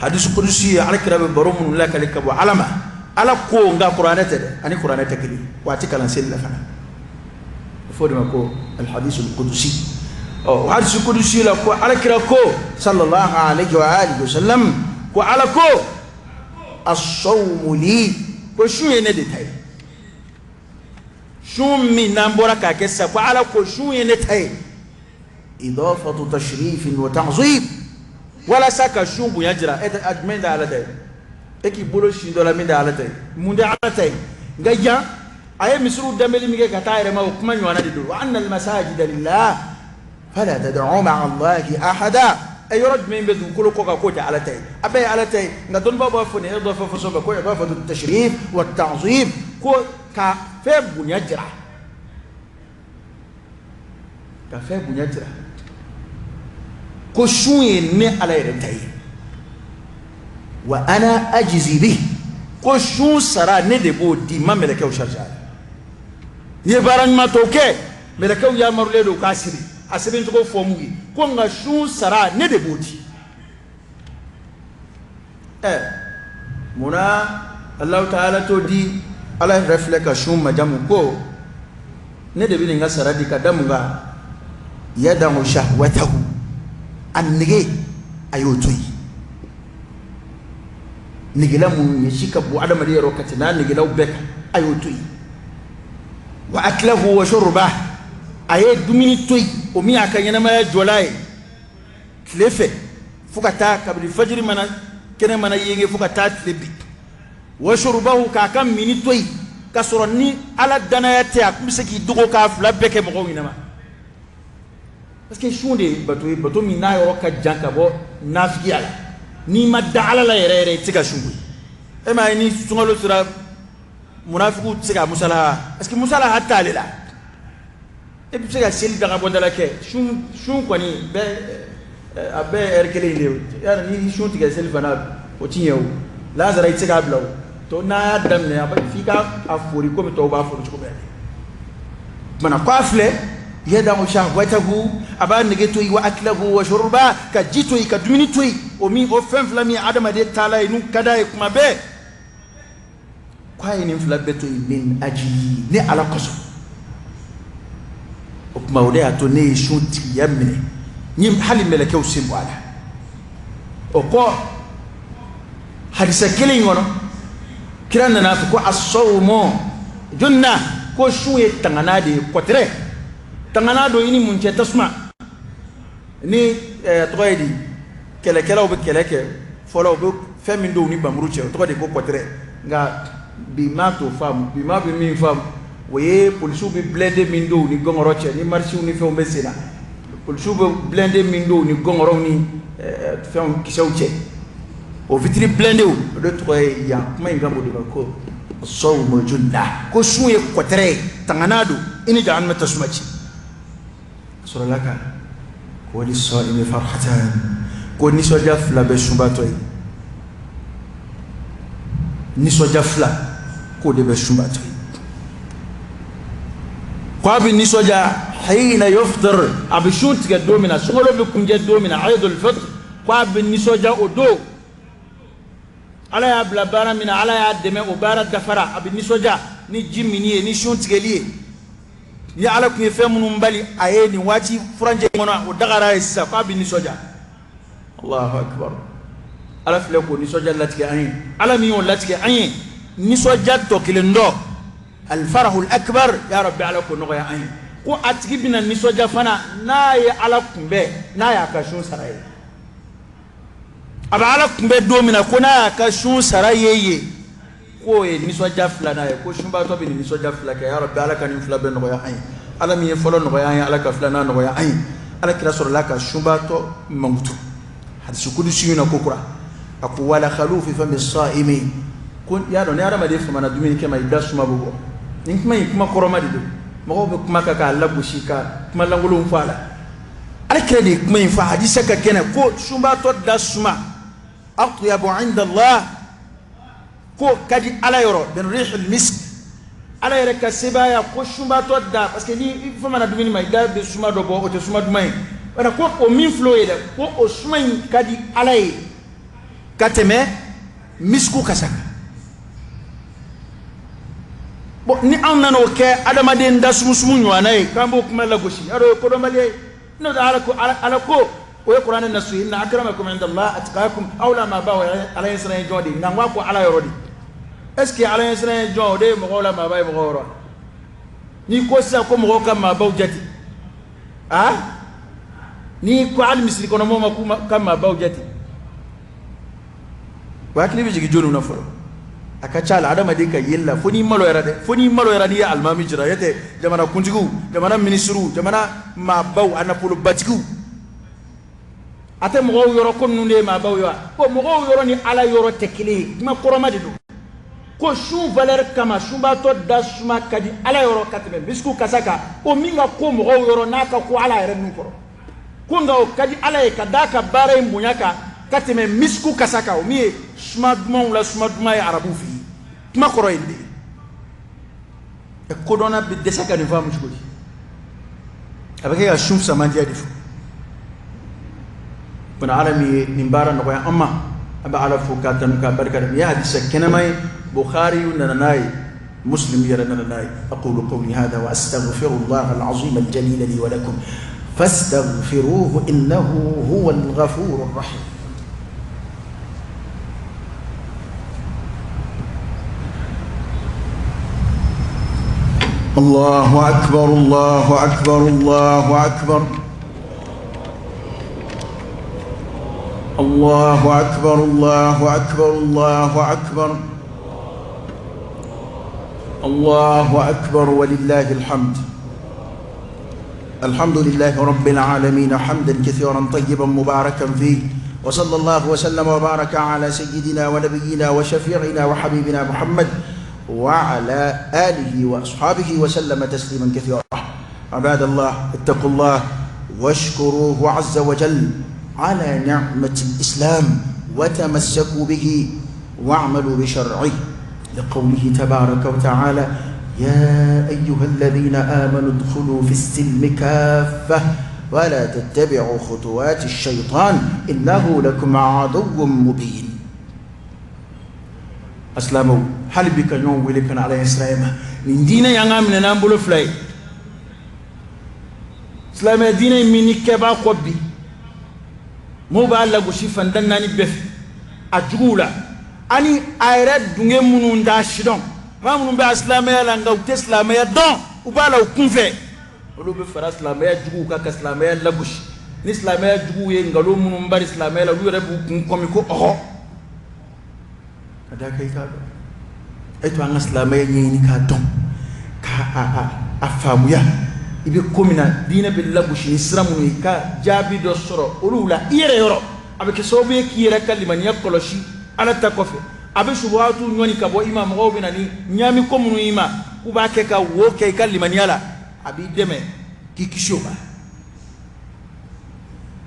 Hadisu kudusi ye Ala kira bɛ baro minnu lakali ka bɔ Ala ma. Ala ko, nka kuranɛ tɛ dɛ, ani kuranɛ tɛ kelen, wa a tɛ kalan seli la fana. A fɔ o de ma ko alhadisul kudusi. Ɔ, hadisu kudusi la, ko Ala kira ko, sallallahu alaihi wa alihi wa sallam, ko Ala ko: as-sawmu li, ko sun ye ne de ta ye. Sun min n'an bɔra k'a kɛ sisan, ko Ala ko sun ye ne ta ye. Idafatu tashrifin wa ta'zim, walasa ka sun bonya jira. E tɛ a jumɛn tɛ Ala ta ye? E k'i bolo sin dɔ la min tɛ Ala ta ye, mun tɛ Ala ta ye? Nka yan a ye misiriw danbeli min kɛ ka taa yɛrɛ ma, o kuma ɲɔgɔnna de don: wa anna al-masajida lillah fala tad'u ma'a Allahi ahada. Ɛ, yɔrɔ jumɛn bɛ dugukolo kɔ kan k'o tɛ Ala ta ye? A bɛɛ ye Ala ta ye. Nka dɔnnibaaw b'a fɔ nin idafa fɔsɔn fɛ ko idafatu tashrif wa ta'zim, ko ka fɛn bonya jira, ka fɛn bonya jira, ko sun ye ne Ala yɛrɛ ta ye. Wa ana ajzi bi, ko sun sara ne de b'o di, ma mɛlɛkɛw charge a la. N'i ye baara ɲuman tɔw kɛ, mɛlɛkɛw yamarulen don k'a sɛbɛn, a sɛbɛn cogo fɔ m'u ye, ko nka sun sara ne de b'o di. Ɛ, munna Alahu taala t'o di? Ala yɛrɛ filɛ ka sun majamu ko ne de bɛ nin ka sara di, ka da mun kan? Yada'u shahwatahu, a nege a y'o to yen. Negela minnu ɲɛsi ka bon adamaden yɔrɔ ka tɛmɛ a negelaw bɛɛ kan, a y'o to yen. Wa aklahu wa shurbahu, a ye dumuni to yen, o min y'a ka ɲɛnamaya jɔla ye tile fɛ, fo ka taa kabini fajiri mana kɛnɛ mana yenge fo ka taa tile bin. Wa shurbahu, k'a ka mini to yen, ka sɔrɔ ni Ala danaya tɛ, a tun bɛ se k'i dogo k'a fila bɛɛ kɛ mɔgɔw ɲɛnama, parce que sun de ye bato ye, bato min n'a yɔrɔ ka jan ka bɔ nafigiya la. N'i ma da Ala la yɛrɛ yɛrɛ, i tɛ se ka sun koyi. E m'a ye, ni sunkalo sera, munafigiw tɛ se ka musalaha, parce que musalaha t'ale la. E bɛ se ka seli dagabɔndala kɛ, sun kɔni bɛɛ, a bɛɛ ye heure kelen de ye. Yarɔ, n'i sun tigɛ seli fana, o ti ɲɛ o. Lazara, i tɛ se k'a bila o to. N'a y'a daminɛ, a bɛ f'i ka a fori komi tɔw b'a fori cogo min na. Kumana ko a filɛ, yada'u shahwatahu, a b'a nege to yen, wa aklahu wa shurba, ka ji to yen, ka dumuni to yen, o min, o fɛn fila min adamaden taala ye, n'u ka d'a ye kuma bɛɛ, k'a ye nin fila bɛɛ to yen min ajili, ne Ala kosɔn. O tuma, o de y'a to ne ye sun tigiya minɛ, n ye hali mɛlɛkɛw sen bɔ a la. O kɔ, hadisa kelen in kɔnɔ, kira nana fɔ ko as-sawmu junna, ko sun ye tangana de ye, kɔtɛrɛ tangana don i ni mun cɛ? Tasuma ni tɔgɔ ye di, kɛlɛkɛlaw bɛ kɛlɛ kɛ fɔlɔ, u bɛ fɛn min don u ni bamuru cɛ, o tɔgɔ de ko kɔtɛrɛ. Nka bi maa t'o faamu. Bi maa bɛ min faamu, o ye polisiw bɛ blindé min don u ni gɔngɔrɔ cɛ, ni marisiw ni fɛnw bɛ sen na, polisiw bɛ blindé min don u ni gɔngɔrɔw ni fɛnw kisɛw cɛ, o vitre blindé, o de tɔgɔ ye yan. Kuma in kan b'o de ma ko sawmu junna, ko sun ye kɔtɛrɛ ye, tangana don i ni jahanama tasuma cɛ. Sɔrɔla ka ko lis-sa'imi farhatan, ko nisɔndiya fila bɛ sunbatɔ ye, nisɔndiya fila k'o de bɛ sunbatɔ ye. Ko a bɛ nisɔndiya hina yuftir, a bɛ sun tigɛ don min na, sunkalo bɛ kuncɛ don min na, Eidul Fitr, ko a bɛ nisɔndiya o don. Ala y'a bila baara min na, Ala y'a dɛmɛ, o baara dafara, a bɛ nisɔndiya ni ji minni ye, ni sun tigɛli ye. Ni Ala tun ye fɛn minnu bali a ye nin waati furancɛ kɔnɔ, o dagara ye sisan, k'a bɛ nisɔndiya. Allahu akbar! Ala filɛ k'o nisɔndiya latigɛ an ye. Ala min y'o latigɛ an ye, nisɔndiya tɔ kelen dɔ. Alfarahul akbar, ya rabbi, Ala k'o nɔgɔya an ye. Ko a tigi bɛna nisɔndiya fana n'a ye Ala kunbɛn, n'a y'a ka sun sara ye. A bɛ Ala kunbɛn don min na, ko n'a y'a ka sun sara ye yen, k'o ye nisɔndiya filanan ye. Ko sunbaatɔ bɛ nin nisɔndiya fila kɛ. Ya rabbi, Ala ka nin fila bɛɛ nɔgɔya an ye. Ala min ye fɔlɔ nɔgɔya an ye, Ala ka filanan nɔgɔya an ye. Ala kira sɔrɔla ka sunbaatɔ mankutu hadisi kudusi in na ko kura. A ko wala khalufi fami saimi. Ko y'a dɔn, ni hadamaden famana dumuni kɛ ma, i da suma bɛ bɔ. Nin kuma in, kuma kɔrɔma de don. Mɔgɔw bɛ kuma kan k'a lagosi, ka kuma lankolonw fɔ a la. Ala kira de ye kuma in fɔ, hadisa ka kɛnɛ, ko sunbaatɔ da suma atyabu inda Allah, ko ka di Ala yɔrɔ, min rihil misk. Ala yɛrɛ ka sebaaya ko sunbaatɔ da, parce que ni i famana dumuni ma, i da bɛ suma dɔ bɔ, o tɛ suma duman ye wala. Ko o min filɛ o ye dɛ, ko o suma in ka di Ala ye ka tɛmɛ misiku kasa kan. Bon, ni anw nana o kɛ adamaden da sumusumu ɲɔgɔnna ye, k'an b'o kuma lagosi, y'a dɔn o ye kodɔnbaliya ye. N'o tɛ, Ala ko, Ala ko, o ye kuranɛ nasu ye, inna akramakum inda Allah atqakum. Aw la maabaw, Ala ɲɛ siran ye jɔn de ye? Nka n k'a ko Ala yɔrɔ de. Est ce que Ala ɲɛ siran ye jɔn, o de ye mɔgɔw la maaba ye mɔgɔw yɔrɔ? N'i ko sisan ko mɔgɔw ka maabaw jate, a n'i ko hali misiri kɔnɔ mɔgɔw ma k'u ka maabaw jate, o hakili bɛ jigin jɔnni na fɔlɔ? A ka ca la, adamaden ka yeli la, fo n'i maloyara dɛ, fo n'i maloyara n'i ye alimami jira e tɛ. Jamana kuntigiw, jamana minisiriw, jamana maabaw, a nafolobatigiw, a tɛ mɔgɔw yɔrɔ ko ninnu de ye maabaw ye wa? Ko mɔgɔw yɔrɔ ni Ala yɔrɔ tɛ kelen ye. Kuma kɔrɔma de don. Ko sun valeur kama, sunbaatɔ da suma ka di Ala yɔrɔ ka tɛmɛ misiku kasa kan, o min ka ko mɔgɔw yɔrɔ n'a ka ko Ala yɛrɛ nun kɔrɔ. Ko nka o ka di Ala ye ka d'a ka baara in bonya kan ka tɛmɛ misiku kasa kan, o min ye suma dumanw la suma duman ye arabuw fɛ yen. Kuma kɔrɔ ye nin de ye. Kodɔnna bɛ dɛsɛ ka nin faamu cogo di? A bɛ kɛ ka sun fisamantiya de fɔ. Bana Ala min ye nin baara nɔgɔya an ma, an bɛ Ala fo k'a tanu k'a barika da. Nin ye hadisa kɛnɛma ye, Bukhari nana n'a ye, Muslim yɛrɛ nana n'a ye. Aqulu qawli hadha wa astaghfirullah al-azim al-jalil li wa lakum fastaghfiruhu innahu huwa al-ghafur ar-rahim. الله أكبر، الله أكبر، الله أكبر، الله أكبر، الله أكبر، الله أكبر، الله أكبر، ولله الحمد. الحمد لله رب العالمين حمدا كثيرا طيبا مباركا فيه، وصلى الله وسلم وبارك على سيدنا ونبينا وشفيعنا وحبيبنا محمد وعلى آله وأصحابه وسلم تسليما كثيرا. عباد الله، اتقوا الله واشكروه عز وجل على نعمة الإسلام، وتمسكوا به واعملوا بشرعه، لقوله تبارك وتعالى: يا أيها الذين آمنوا ادخلوا في السلم كافة ولا تتبعوا خطوات الشيطان إنه لكم عدو مبين. Asilamɛw, hali bi ka ɲɔgɔn wele ka na Ala ɲɛsiranɲɛ ma. Nin diinɛ y'an ka minɛ n'an bolo fila ye. Silamɛ diinɛ in min ni kɛbaa kɔ bi, mɔgɔw b'a lagosi fantan naani bɛɛ fɛ, a juguw la ani a yɛrɛ dunge minnu t'a sidɔn, maa minnu bɛ a silamɛya la nka u tɛ silamɛya dɔn, u b'a la u kunfɛ, olu bɛ fara silamɛya juguw kan ka silamɛya lagosi. Ni silamɛya juguw ye nkalon minnu bari silamɛya la, olu yɛrɛ b'u kun kɔmi ko ɔhɔ. Ka d'a kan i k'a dɔn, e to an ka silamɛya ɲɛɲini k'a dɔn, k'a a faamuya, i bɛ ko min na, diinɛ bɛ lagosi ni sira minnu ye, ka jaabi dɔ sɔrɔ olu la i yɛrɛ yɔrɔ, a bɛ kɛ sababu ye k'i yɛrɛ ka limaniya kɔlɔsi. Ala ta kɔfɛ, a bɛ subuhatu ɲɔni ka bɔ i ma. Mɔgɔw bɛ na ni ɲaami ko minnu i ma, k'u b'a kɛ ka wo kɛ i ka limaniya la, a b'i dɛmɛ k'i kisi o ma.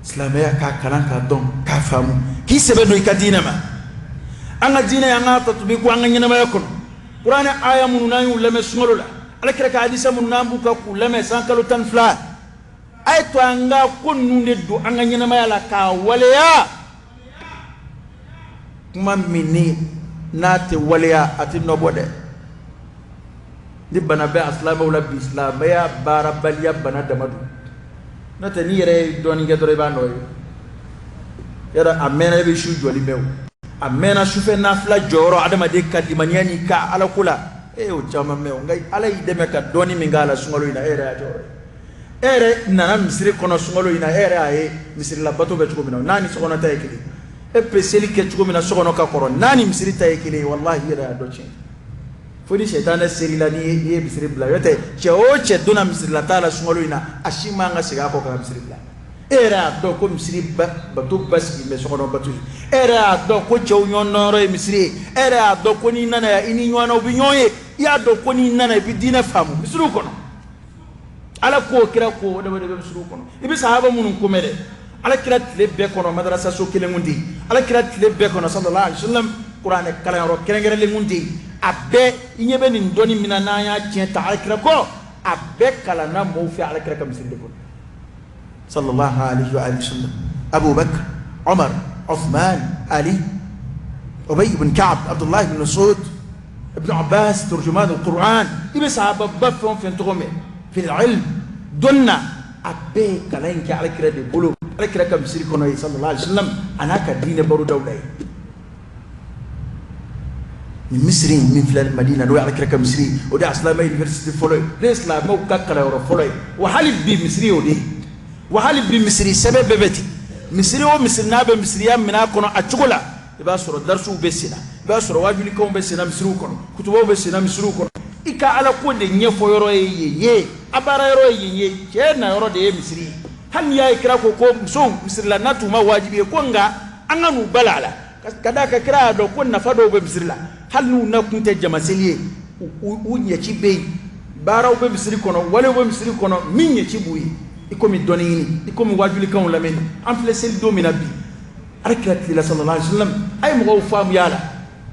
Silamɛya k'a kalan, k'a dɔn, k'a faamu, k'i sɛbɛ don i ka diinɛ ma. An ka diinɛ, an k'a tatubi ko an ka ɲɛnamaya kɔnɔ. Kuranɛ aya minnu n'an y'u lamɛn sunkalo la, Ala kira ka hadisa minnu n'an b'u ka k'u lamɛn san kalo 12, a ye to an ka ko ninnu de don an ka ɲɛnamaya la k'a waleya. Kuma min ni n'a tɛ waleya, a tɛ nɔ bɔ dɛ. Ni bana bɛ a silamɛw la bi, silamɛya baarabaliya bana dama don. N'o tɛ, n'i yɛrɛ ye dɔɔnin kɛ dɔrɔn, i b'a nɔ ye. Yɔrɔ a mɛnna, i bɛ su jɔli mɛn o, a mɛnna sufɛ nafila jɔyɔrɔ, adamaden ka limaniya n'i ka Alako la. E y'o caman mɛn o, nka Ala y'i dɛmɛ ka dɔɔni min k'a la sunkalo in na, e yɛrɛ y'a jɔyɔrɔ ye. E yɛrɛ nana misiri kɔnɔ sunkalo in na, e yɛrɛ y'a ye misirila bato bɛ cogo min na, n'a ni sokɔnɔ ta ye kelen. E bɛ seli kɛ cogo min na sokɔnɔ ka kɔrɔ, n'a ni misiri ta ye kelen ye, walahi i yɛrɛ y'a dɔn tiɲɛ. Fo ni sɛtanɛ ser'i la n'i ye misiri bila. N'o tɛ, cɛ o cɛ donna misirila t'a la sunkalo in na, a si man ka segin a kɔ ka misiri bila. E yɛrɛ y'a dɔn ko misiri bato basigi bɛ sokɔnɔ bato ye. E yɛrɛ y'a dɔn ko cɛw ɲɔgɔn dɔnyɔrɔ ye misiri ye. E yɛrɛ y'a dɔn ko n'i nana yan, i ni ɲɔgɔnnaw bɛ ɲɔgɔn ye. I y'a dɔn ko n'i nana, i bɛ diinɛ faamu misiriw kɔnɔ. Ala ko, kira ko, o de bɛ misiriw kɔnɔ. I bɛ sahaba minnu ko mɛn dɛ, Ala kira tile bɛɛ kɔnɔ, madrasaso kelen kun tɛ yen. Ala kira tile bɛɛ kɔnɔ, sallallahu alaihi wasallam, kuranɛ kalanyɔrɔ kɛrɛnkɛrɛnlen kun tɛ yen. A bɛɛ, i ɲɛ bɛ nin dɔnni min na, n'an y'a tiɲɛ ta Ala kira kɔ, a bɛɛ kalanna mɔgɔw fɛ Ala kira ka misiri de kɔnɔ, sallallahu alaihi wa sallam. Abu Bakr, Umar, Uthman, Ali, Ubay ibn Ka'b, Abdullah ibn Mas'ud, Ibn Abbas, turjuman al-Quran. I bɛ sahaba ba fɛn o fɛn tɔgɔ mɛn fil ilm, dɔnni na, a bɛɛ ye kalan in kɛ Ala kira de bolo, Ala kira ka misiri kɔnɔ ye, sallallahu alaihi wa sallam, a n'a ka diinɛ barodaw la ye. Nin misiri in min filɛ Madina, n'o ye Ala kira ka misiri, o de ye silamɛ université fɔlɔ ye, o de ye silamɛw ka kalanyɔrɔ fɔlɔ ye. Wa hali bi misiri y'o de ye. Wa hali bi misiri sɛbɛn bɛɛ bɛ ten. Misiri o misiri n'a bɛ misiriya minɛ a kɔnɔ a cogo la, i b'a sɔrɔ darisiw bɛ senna, i b'a sɔrɔ wajulikanw bɛ senna misiriw kɔnɔ, kutubaw bɛ senna misiriw kɔnɔ. I ka Ala ko de ɲɛfɔ yɔrɔ ye yen ye, a baara yɔrɔ ye yen ye, cɛ na yɔrɔ de ye misiri ye. Hali n'i y'a ye kira ko ko musow misirila n'a t'u ma wajibi ye, ko nka an ka n'u bala a la, ka d'a kan kira y'a dɔn ko nafa dɔw bɛ misiri la, hali n'u na kun tɛ jamaseli ye, u ɲɛci bɛ yen, baaraw bɛ misiri kɔnɔ, walew bɛ misiri kɔnɔ min ɲɛci b'u ye, i komi dɔnni ɲini, i komi wajulikanw lamɛnni. An filɛ seli don min na bi, Ala kira tile la, sallallahu alaihi wasallam, a ye mɔgɔw faamuya la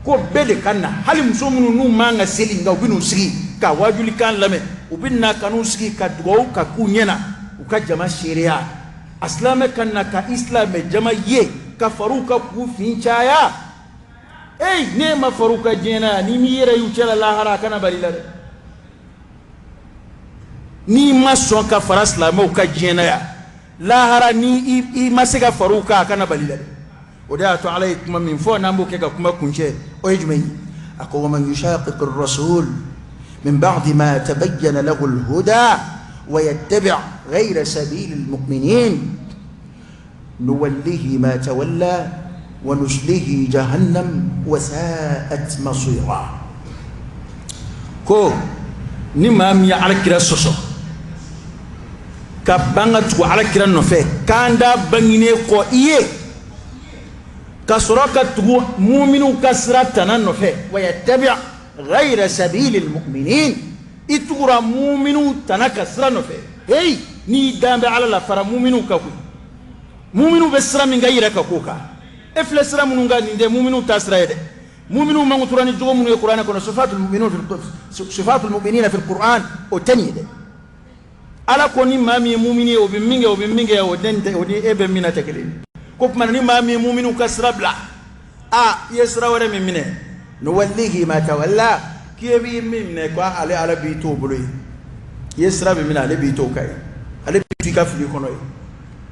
ko bɛɛ de ka na, hali muso minnu n'u man ka seli, nka u bɛ n'u sigi ka wajulikan lamɛn, u bɛ na ka n'u sigi ka dugawu ka k'u ɲɛna, u ka jama seereya. A silamɛ ka na ka i silamɛ jama ye ka far'u kan k'u fin caya. Eyi, n'e ma far'u kan diɲɛ na yan, n'i m'i yɛrɛ y'u cɛla lahara, a kana bali la dɛ. N'i ma sɔn ka fara silamɛw kan diɲɛ na yan, lahara ni i ma se ka far'u kan, a kana bali la dɛ. O de y'a to Ala ye kuma min fɔ, n'an b'o kɛ ka kuma kuncɛ, o ye jumɛn ye? A ko: wa man yushaqiqi rasul min ba'di ma tabayyana lahu al-huda wa yattabi' ghayra sabili al-mu'minin nuwallihi ma tawalla wa nuslihi jahannam wa sa'at masira. Ko ni maa min ye Ala kira sɔsɔ ka ban ka tugu Ala kira nɔfɛ, kanda banginen kɔ i ye, ka sɔrɔ ka tugu muminiw ka sira tana nɔfɛ, wa yattabi' ghayra sabili al-mu'minin, i tugura muminiw tana ka sira nɔfɛ, hey, n'i dan bɛ Ala la, fara muminiw kan koyi. Muminiw bɛ sira min kan, i yɛrɛ ka k'o kan. E filɛ sira minnu kan, nin tɛ muminiw ta sira ye dɛ. Muminiw mankutura ni jogo minnu ye kuranɛ kɔnɔ, sifatul mu'minina fil Qur'an, o tɛ nin ye dɛ. Ala ko ni maa min ye mumini ye, o bɛ min kɛ, o bɛ min kɛ, o den tɛ, o ni e bɛ min na tɛ kelen ye. Ko tuma ni maa min ye muminiw ka sira bila, a i ye sira wɛrɛ min minɛ, nuwallihi ma tawalla, k'i b'i min minɛ, ko ale Ala b'i t'o bolo ye. I ye sira min minɛ, ale b'i t'o kan ye, ale b'i to i ka fili kɔnɔ ye.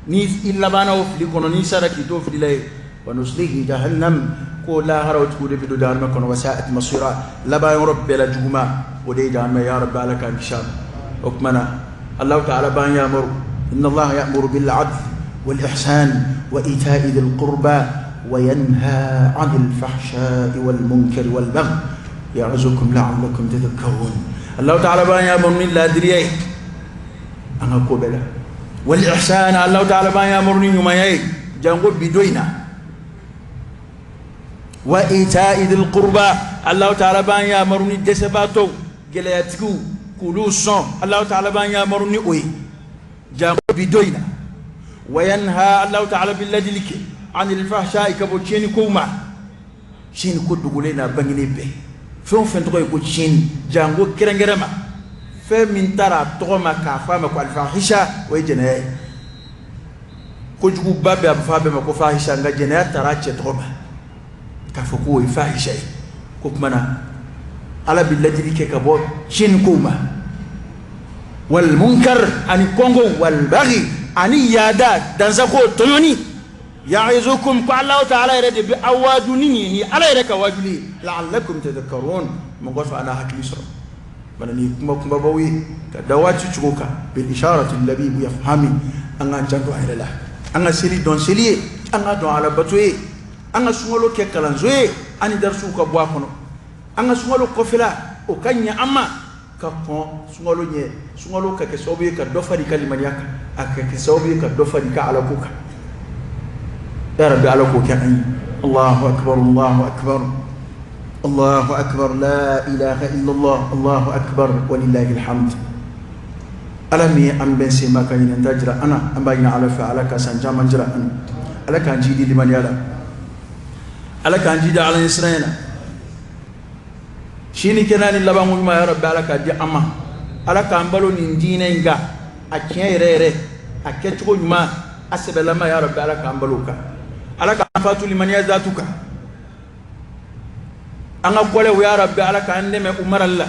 Ni i labanna o fili kɔnɔ, n'i sara k'i to fili la ye, wa nuslihi jahannam, ko lahara o tigiw de bɛ don jahannama kɔnɔ, wa sa'at masira, laban yɔrɔ bɛɛ la juguman o de ye jahannama. Ya rabbi, Ala k'an kisi a ma. O tuma na, Allahu ta'ala b'an yamaru: inna Allaha ya'muru bil 'adl wal ihsan wa ita'i dhil qurba wa yanha 'anil fahsha'i wal munkari wal baghi ya'izukum la'allakum tadhakkarun. Allahu ta'ala b'an yamaru ni laadiriya ye an ka ko bɛɛ la, wal ihsan, Allahu ta'ala b'an yamaru ni ɲumanya ye, jango bi don in na, wa ita'i dhil qurba, Allahu ta'ala b'an yamaru ni dɛsɛbaatɔw, gɛlɛyatigiw, k'olu sɔn, Allahu ta'ala b'an yamaru ni o ye, jango bi don in na, wa yanha, Allahu ta'ala bi ladili kɛ, anil fahsha'i, ka bɔ tiɲɛni kow ma, tiɲɛni ko dogolen n'a bangenen bɛɛ, fɛn o fɛn tɔgɔ ye ko tiɲɛni, jango kɛrɛnkɛrɛn ma fɛn min taara a tɔgɔ ma k'a fɔ a ma ko alifahisha, o ye jɛnɛya ye. Kojuguba bɛɛ, a bɛ fɔ a bɛɛ ma ko fahisha, nka jɛnɛya taara a cɛ tɔgɔ ma k'a fɔ k'o ye fahisha ye. Ko tuma na Ala bɛ ladili kɛ ka bɔ tiɲɛni kow ma, wal munkar, ani kɔngo, wal baghi, ani yaada dansako tɔɲɔni, ya'izukum, ko Allahu ta'ala yɛrɛ de bɛ aw waaju ni nin ye, ni Ala yɛrɛ ka waajuli ye, la'allakum tadhakkarun. Mun kosɔn an na hakili sɔrɔ bana ni kuma kunbabaw ye ka da waati cogo kan bil isharati labibu yafhami. An k'an janto an yɛrɛ la, an ka seli dɔn seli ye, an ka dɔn alabato ye, an ka sunkalo kɛ kalanso ye, an ni darisiw ka bɔ a kɔnɔ. An ka sunkalo kɔfɛla o ka ɲɛ an ma ka kɔn sunkalo ɲɛ. Sunkalo ka kɛ sababu ye ka dɔ fara i ka limaniya kan, a ka kɛ sababu ye ka dɔ fara i ka alako kan. Ya rabbi, ala k'o kɛ an ye. Allahu akbar, Allahu akbar, Allahu akbar, la ilaha illallah, Allahu akbar, walillahi alhamd. Ala min ye an bɛn sen ma ka ɲinan ta jira an na, an b'a ɲini ala fɛ, ala ka san caman jira an na. Ala k'an jidi limaniya la, ala k'an jidi ala ɲɛsiranɲɛ na. Si ni kɛnɛya ni labanko ɲuman, ya rabbi, ala k'a di an ma. Ala k'an balo nin diinɛ in kan, a tiɲɛ yɛrɛ yɛrɛ, a kɛcogo ɲuman, a sɛbɛlama. Ya rabbi, ala k'an balo o kan. Ala k'an fatu limaniya zatu kan. An ka kɔlɛw, ya rabbi, ala k'an dɛmɛ u marali la.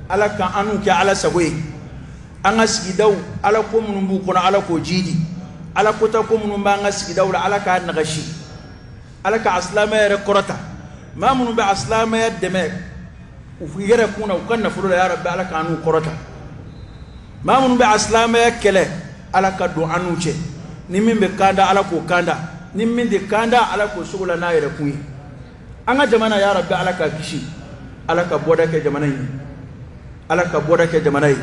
Ala ka an n'u kɛ ala sago ye. An ka sigidaw, ala ko minnu b'u kɔnɔ, ala k'o jidi. Ala kota ko minnu b'an ka sigidaw la, ala k'a nagasi. Ala ka asilamɛya yɛrɛ kɔrɔta. Maa minnu bɛ asilamɛya dɛmɛ u yɛrɛ kun na, u ka nafolo la, ya rabbi, ala k'an n'u kɔrɔta. Maa minnu bɛ asilamɛya kɛlɛ, ala ka don an n'u cɛ. Ni min bɛ kanda, ala k'o kanda. Ni min tɛ kanda, ala k'o sogo la n'a yɛrɛ kun ye. An ka jamana, ya rabbi, ala k'a kisi. Ala ka bɔda kɛ jamana ye, ala ka bɔda kɛ jamana ye.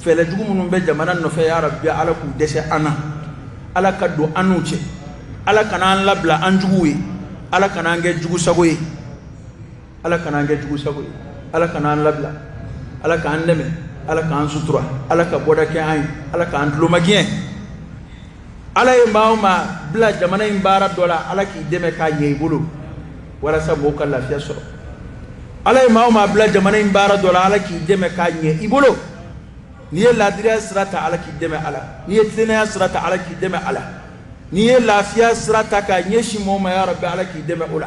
Fɛɛrɛ jugu minnu bɛ jamana nɔfɛ, ya rabbi, ala k'u dɛsɛ an na. Ala ka don an n'u cɛ. Ala kana an labila an juguw ye. Ala kana an kɛ jugu sago ye. Ala kana an kɛ jugu sago ye. Ala kana an labila. Ala k'an dɛmɛ, ala k'an sutura, ala ka bɔda kɛ an ye, ala k'an tulomagɛn. Ala ye maa o maa bila jamana in baara dɔ la, ala k'i dɛmɛ k'a ɲɛ i bolo walasa mɔgɔw ka lafiya sɔrɔ. Ala ye maa o maa bila jamana in baara dɔ la, ala k'i dɛmɛ k'a ɲɛ i bolo. N'i ye laadiriya sira ta, ala k'i dɛmɛ a la. N'i ye tilennenya sira ta, ala k'i dɛmɛ a la. N'i ye lafiya sira ta k'a ɲɛsin mɔgɔw ma, ya rabbi, ala k'i dɛmɛ o la.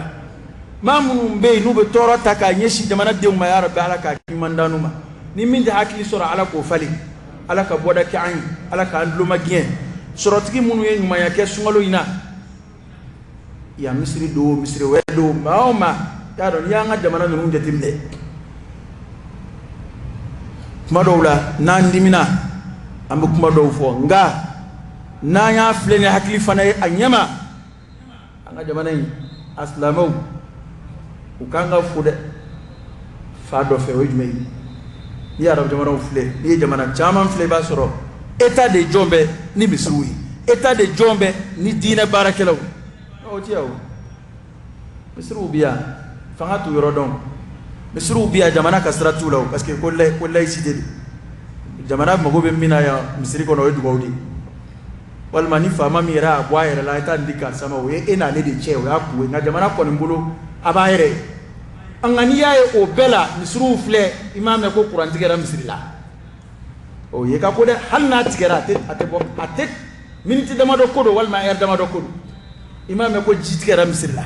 Maa minnu bɛ yen n'u bɛ tɔɔrɔ ta k'a ɲɛsin jamanadenw ma, ya rabbi, ala k'a ɲuman d'an ma. Ni min tɛ hakili sɔrɔ, ala k'o falen. Ala ka bɔda kɛ an ye, ala k'an tulomagɛn. Sɔrɔtigi minnu ye ɲumanya kɛ sunkalo in na yan, misiri don, misiri wɛrɛ don, maa o maa y'a dɔn, n'i y'an ka jamana ninnu jateminɛ, kuma dɔw la n'an dimina, an bɛ kuma dɔw fɔ, nka n'an y'a filɛ ni hakili fana ye a ɲɛma, an ka jamana in a silamɛw u k'an ka fo dɛ fa dɔ fɛ. O ye jumɛn ye? N'i ye arabu jamanaw filɛ, n'i ye jamana caman filɛ, i b'a sɔrɔ État de jɔn bɛ ni misiriw ye, État de jɔn bɛ ni diinɛ baarakɛlaw. O ti yan o. Misiriw bi yan, fanga t'u yɔrɔ dɔn. Misiriw bi yan, jamana ka sira t'u la o, parce que ko laïcité de. Jamana mago bɛ min na yan misiri kɔnɔ, o ye dugawu de ye. Walima ni faama min yɛrɛ y'a bɔ a yɛrɛ la, a ye taa nin di karisa ma, o ye e n'ale de cɛ, o y'a kun ye. Nka jamana kɔni bolo, a b'a yɛrɛ ye. Nka n'i y'a ye o bɛɛ la, misiriw filɛ, i m'a mɛn ko kuran tigɛra misiri la. O ye ka ko dɛ. Hali n'a tigɛra, a tɛ bɔ, a tɛ miniti damadɔ ko don, walima heure damadɔ ko don. I m'a mɛn ko ji tigɛra misiri la.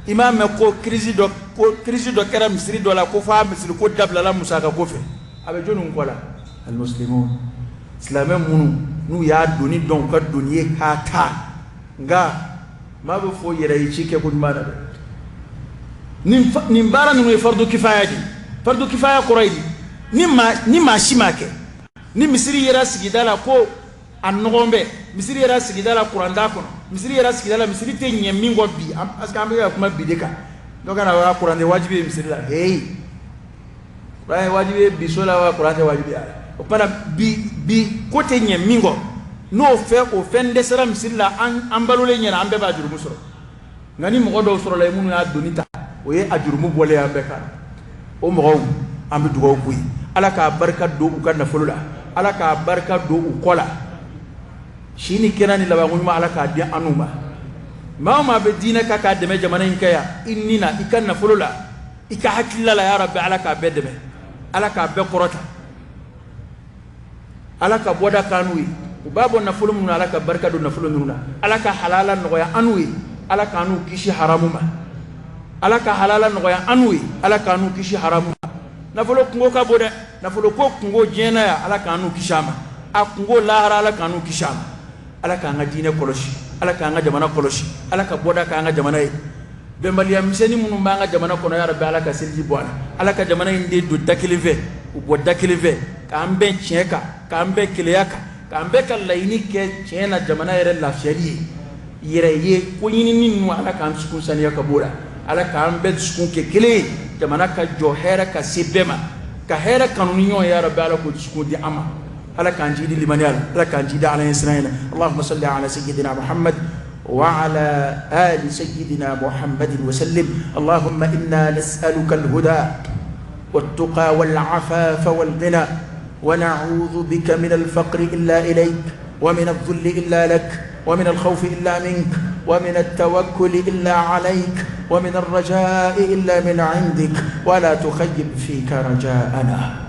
I m'a mɛn ko crise dɔ kɛra misiri dɔ la, ko f'a misiri ko dabilala musaka ko fɛ. A bɛ jɔnni kɔ la? Almuslimun, silamɛ minnu n'u y'a doni dɔn u ka doni ye k'a ta. Nka maa bɛ fɔ yɛrɛ ye ci kɛ ko ɲuman na dɛ. Nin baara ninnu ye fardu kifaya de ye. Fardu kifaya kɔrɔ ye di? Ni maa si m'a kɛ, ni misiri yɛrɛ sigida la ko a nɔgɔn bɛ misiri yɛrɛ sigida la, kuran t'a kɔnɔ misiri yɛrɛ sigida la, misiri tɛ ɲɛ min kɔ bi, parce que an bɛ ka kuma bi de kan. Dɔ kana wa kuran tɛ wajibi ye misiri la. Heyi, kuran ye wajibi ye bi so la wa? Kuran tɛ wajibi ye a la. O kumana bi ko tɛ ɲɛ min kɔ, n'o fɛn o fɛn dɛsɛra misiri la, an balolen ɲɛna, an bɛɛ b'a jurumu sɔrɔ. Nka ni mɔgɔ dɔw sɔrɔla yen minnu y'a doni ta, o ye a jurumu bɔlen an bɛɛ kan. O mɔgɔw, an bɛ dugawu k'u ye, ala k'a barika don u ka nafolo la, ala k'a barika don u kɔ la. Si ni kɛnɛ ni labanko ɲuman, ala k'a di an n'u ma. Maa o maa bɛ diinɛ ka k'a dɛmɛ jamana in kɛ yan, i ni na, i ka nafolo la, i ka hakilila la, ya rabbi, ala k'a bɛɛ dɛmɛ, ala k'a bɛɛ kɔrɔta, ala ka bɔda k'an n'u ye. U b'a bɔ nafolo minnu na, ala ka barika don nafolo ninnu na. Ala ka halala nɔgɔya an n'u ye. Ala k'an n'u kisi haramu ma. Ala ka halala nɔgɔya an n'u ye. Ala k'an n'u kisi haramu ma. Nafolo kungo ka bon dɛ. Nafolo ko kungo diɲɛ na yan, ala k'an n'u kisi a ma. A kungo lahara, ala k'an n'u kisi a ma. Ala k'an ka diinɛ kɔlɔsi, ala k'an ka jamana kɔlɔsi, ala ka bɔda k'an ka jamana ye. Bɛnbaliya misɛnnin minnu b'an ka jamana kɔnɔ, ya rabi, Ala ka seliji bɔ a la. Ala ka jamana in den don da kelen fɛ, u bɔ da kelen fɛ, k'an bɛn tiɲɛ kan, k'an bɛn kelenya kan, k'an bɛɛ ka laɲini kɛ tiɲɛ na, jamana yɛrɛ lafiyali ye, yɛrɛ ye ko ɲinini ninnu, Ala k'an dusukun saniya ka b'o la. Ala k'an bɛɛ dusukun kɛ kelen ye, jamana ka jɔ, hɛrɛ ka se bɛɛ ma, ka hɛrɛ kanu ni ɲɔgɔn ye. Ya rabi, Ala k'o dusukun di an ma. Ala k'an jidi limaniya la, Ala k'an jidi Ala ɲɛsiranɲɛ na. Allahumma salli ala sayyidina Muhammad وعلى آل سيدنا محمد وسلم. اللهم إنا نسألك الهدى والتقى والعفاف والغنى، ونعوذ بك من الفقر إلا إليك، ومن الذل إلا لك، ومن الخوف إلا منك، ومن التوكل إلا عليك، ومن الرجاء إلا من عندك، ولا تخيب فيك رجاءنا.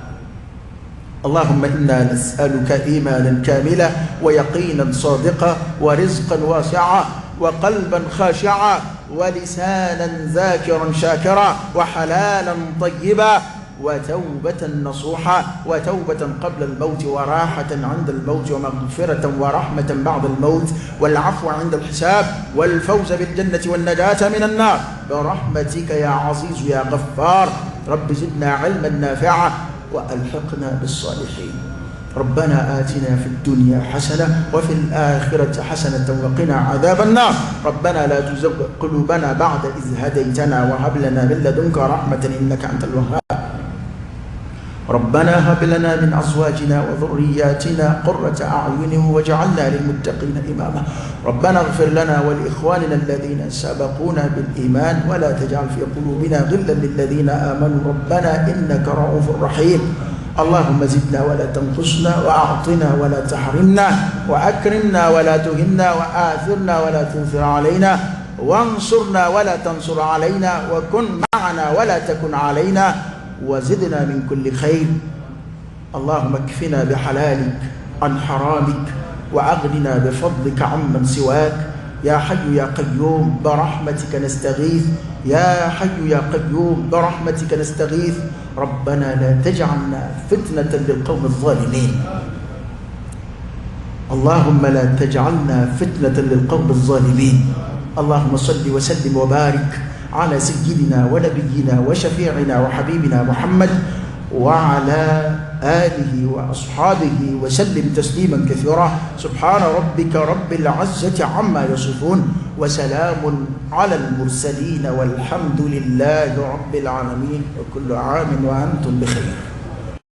اللهم إنا نسألك إيمانا كاملا، ويقينا صادقا، ورزقا واسعا، وقلبا خاشعا، ولسانا ذاكرا شاكرا، وحلالا طيبا، وتوبة نصوحا، وتوبة قبل الموت، وراحة عند الموت، ومغفرة ورحمة بعد الموت، والعفو عند الحساب، والفوز بالجنة والنجاة من النار، برحمتك يا عزيز يا غفار. رب زدنا علما نافعا وألحقنا بالصالحين. ربنا آتنا في الدنيا حسنة وفي الآخرة حسنة وقنا عذاب النار. ربنا لا تزغ قلوبنا بعد إذ هديتنا وهب لنا من لدنك رحمة إنك أنت الوهاب. ربنا هب لنا من أزواجنا وذرياتنا قرة أعين واجعلنا للمتقين إماما. ربنا اغفر لنا ولإخواننا الذين سبقونا بالإيمان ولا تجعل في قلوبنا غلا للذين آمنوا، ربنا إنك رؤوف رحيم. اللهم زدنا ولا تنقصنا، وأعطنا ولا تحرمنا، وأكرمنا ولا تهنا، وآثرنا ولا تؤثر علينا، وانصرنا ولا تنصر علينا، وكن معنا ولا تكن علينا، وزدنا من كل خير. اللهم اكفنا بحلالك عن حرامك، وأغننا بفضلك عمن سواك. يا حي يا قيوم برحمتك نستغيث، يا حي يا قيوم برحمتك نستغيث. ربنا لا تجعلنا فتنة للقوم الظالمين. اللهم لا تجعلنا فتنة للقوم الظالمين. اللهم صل وسلم وبارك على سيدنا ونبينا وشفيعنا وحبيبنا محمد وعلى آله وأصحابه وسلم تسليما كثيرا. سبحان ربك رب العزة عما يصفون، وسلام على المرسلين، والحمد لله رب العالمين، وكل عام وأنتم بخير.